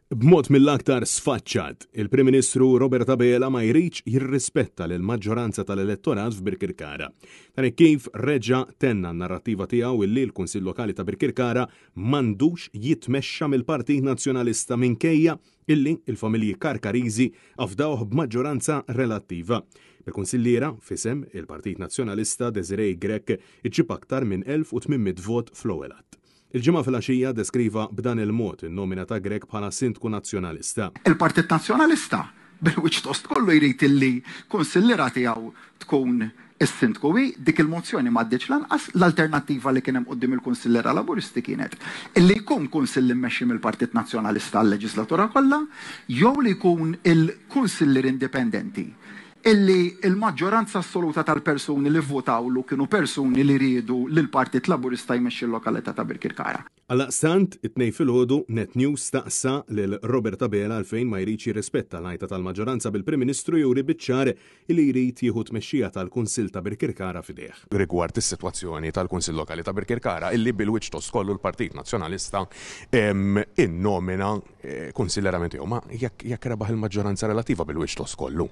B'mod mill-aktar sfaċċat, il-Prim Ministru Robert Abela ma jridx jirrispetta lill-maġġoranza tal-elettorat f'Birkirkara. Dan hekk kif reġa' tenna n-narrattiva tiegħu illi l-Kunsill Lokali ta' Birkirkara m'għandux jitmexxa mill-Partit Nazzjonalista minkejja illi l-familji Karkariżi afdawh b'maġġoranza relattiva. Bil-kunsilliera f'isem il-Partit Nazzjonalista Desiree Grech iġġib aktar minn 1,800 vot fl-ewwel għadd. Il-Ġimgħa filgħaxija ddeskriva b'dan il-mod in-nomina ta' Grech bħala Sindku Nazzjonalista. Il-Partit Nazzjonalista, bil-wiċċ tost kollu jrid illi kunsilliera tiegħu tkun is-Sindku hi. Dik il-mozzjoni m'għaddietx lanqas. L-alternattiva li kien hemm quddiem il-kunsilliera Laburisti kienet illi jkun kunsill immexxi mill-Partit Nazzjonalista għal-leġislatura kollha jew li jkun il-kunsillier indipendenti illi l-maġġoranza assoluta tal-persuni li vvotawlu kienu persuni li riedu li l-Partit Laburista jmexxi l-lokalità ta' Birkirkara. Għaldaqstant, it-Tnejn filgħodu, Net News staqsa lil Robert Abela għalfejn ma jridx jirrispetta l-għajta tal-maġġoranza bil-Prim Ministru juri biċ-ċar illi jrid jieħu t-tmexxija tal-Kunsill ta' Birkirkara f'idejh. Rigward is-sitwazzjoni tal-Kunsill Lokali ta' Birkirkara illi bil-wiċċ tost kollu l-Partit Nazzjonalista innomina kunsillerament tiegħu, ma jekk rebaħ il-maġġoranza relattiva bil-wiċċ tost kollu.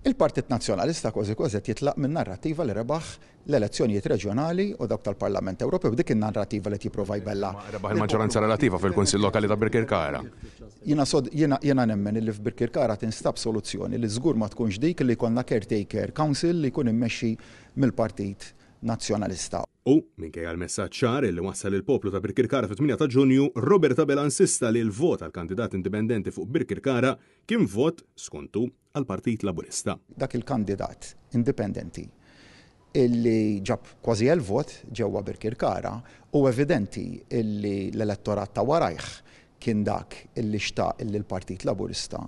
Il-Partit Nazzjonalista kważi kważi qed jitlaq min-narrattiva li rebaħ l-elezzjonijiet reġjonali u dawk tal-Parlament Ewropew, dik in-narrattiva li qed jipprova jbella'. Ma rebaħ il-maġġoranza relattiva fil-Kunsill Lokali ta' Birkirkara. Jiena sod, jiena, jiena nemmen illi f'Birkirkara tinstab soluzzjoni li żgur ma tkunx dik li jkollna caretaker council li jkun immexxi mill-Partit Nazzjonalista. U, minkejja l-messaġġ ċar li wassal il-poplu ta' Birkirkara fit-8 ta' Ġunju, Robert Abela insista li l-vot għall-kandidat indipendenti fuq Birkirkara kien vot, skont hu, għall-Partit Laburista. Dak il-kandidat indipendenti illi ġab kważi 1,000 vot ġewwa Birkirkara, hu evidenti illi l-elettorat ta' warajh kien dak illi xtaq illi l-Partit Laburista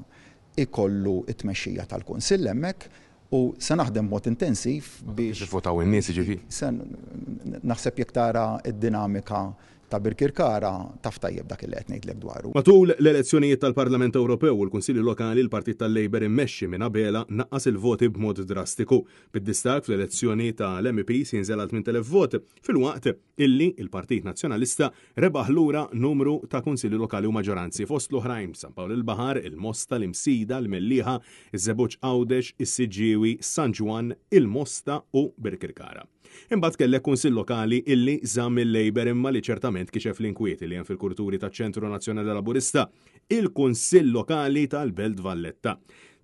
jkollu t-tmexxija tal-Kunsill hemmhekk u se naħdem b'mod intensiv biex. Biex ivvutaw in-nies jiġifieri? Se naħseb jekk tara d-dinamika ta' Birkirkara taf tajjeb dak li qed ngħidlek dwaru. Matul l-elezzjonijiet tal-Parlament Ewropew u l-Kunsilli Lokali l-Partit tal-Labour immexxi minn Abela naqqas il-voti b'mod drastiku, bid-distakk fl-elezzjoni tal-MEPs jinżel għal 8,000 vot, filwaqt illi l-Partit Nazzjonalista rebaħ lura numru ta' kunsilli lokali u maġġoranzi fost l-oħrajn f'San Pawl il-Baħar, il-Mosta, l-Imsida, l-Mellieħa, iż-Żebbuġ Għawdex, is-Siġġiewi, San Ġwann, il-Mosta u Birkirkara. Imbagħad kellek kunsill lokali illi żamm il-Labour imma li ċertament kixef l-inkwiet li hemm fil-kurturi taċ-Ċentru Nazzjonali Laburista, il-Kunsill Lokali tal-Belt Valletta.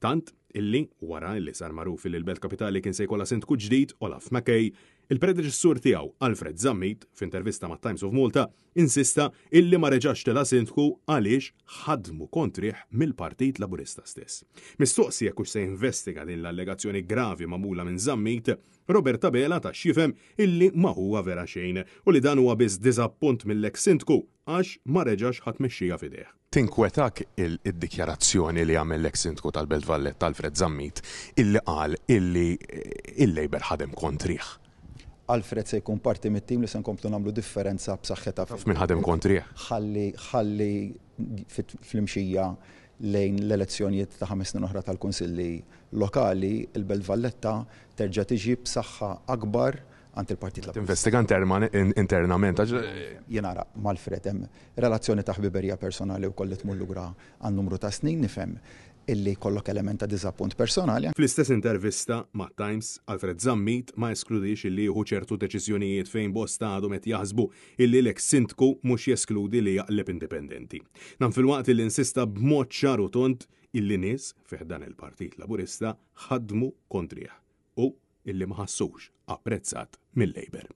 Tant illi wara illi sar magħruf illi l-Belt Kapitali kien se jkollha sindku ġdid, Olaf McKay, Il-predeċessur tiegħu, Alfred Zammit, f'intervista mat-Times of Malta, insista illi ma reġax tela' sindku għaliex ħadmu kontrih mill-Partit Laburista stess. Mistoqsi jekk hux se jinvestiga din l-allegazzjoni gravi magħmula minn Zammit, Robert Abela ta x'jifhem illi ma huwa vera xejn u li dan huwa biss diżappunt mill-eks sindku għax ma reġax ħa tmexxija f'idejh. Tinkwetak id-dikjarazzjoni li għamel l-eks Sindku tal-Belt Valletta Alfred Zammit illi qal illi l-Labour ħadem kontrih? Alfred se jkun parti mit-tim li se nkomplu nagħmlu differenza b'saħħitha Taf min ħadem kontrih? Ħalli ħalli fl-imxija lejn l-elezzjonijiet ta' ħames snin oħra tal-Kunsilli Lokali, il-Belt Valletta terġa' tiġi b'saħħa akbar għand il-Partit Laburista. Tinvestiga internament għax. Jien ara m'Alfred hemm relazzjoni ta' ħbiberija personali wkoll li tmur lura għal numru ta' snin, nifhem illi jkollok element ta' diżappunt personali. Fl-istess intervista mat-Times, Alfred Zammit ma eskludiex illi jieħu ċertu deċiżjonijiet fejn bosta għadhom qed jaħsbu illi l-eks Sindku mhux jeskludi li jaqleb indipendenti. Dan filwaqt illi insista b'mod ċar u tond illi nies fi ħdan il-Partit Laburista ħadmu kontrih u illi ma ħassux apprezzat mil-Labour.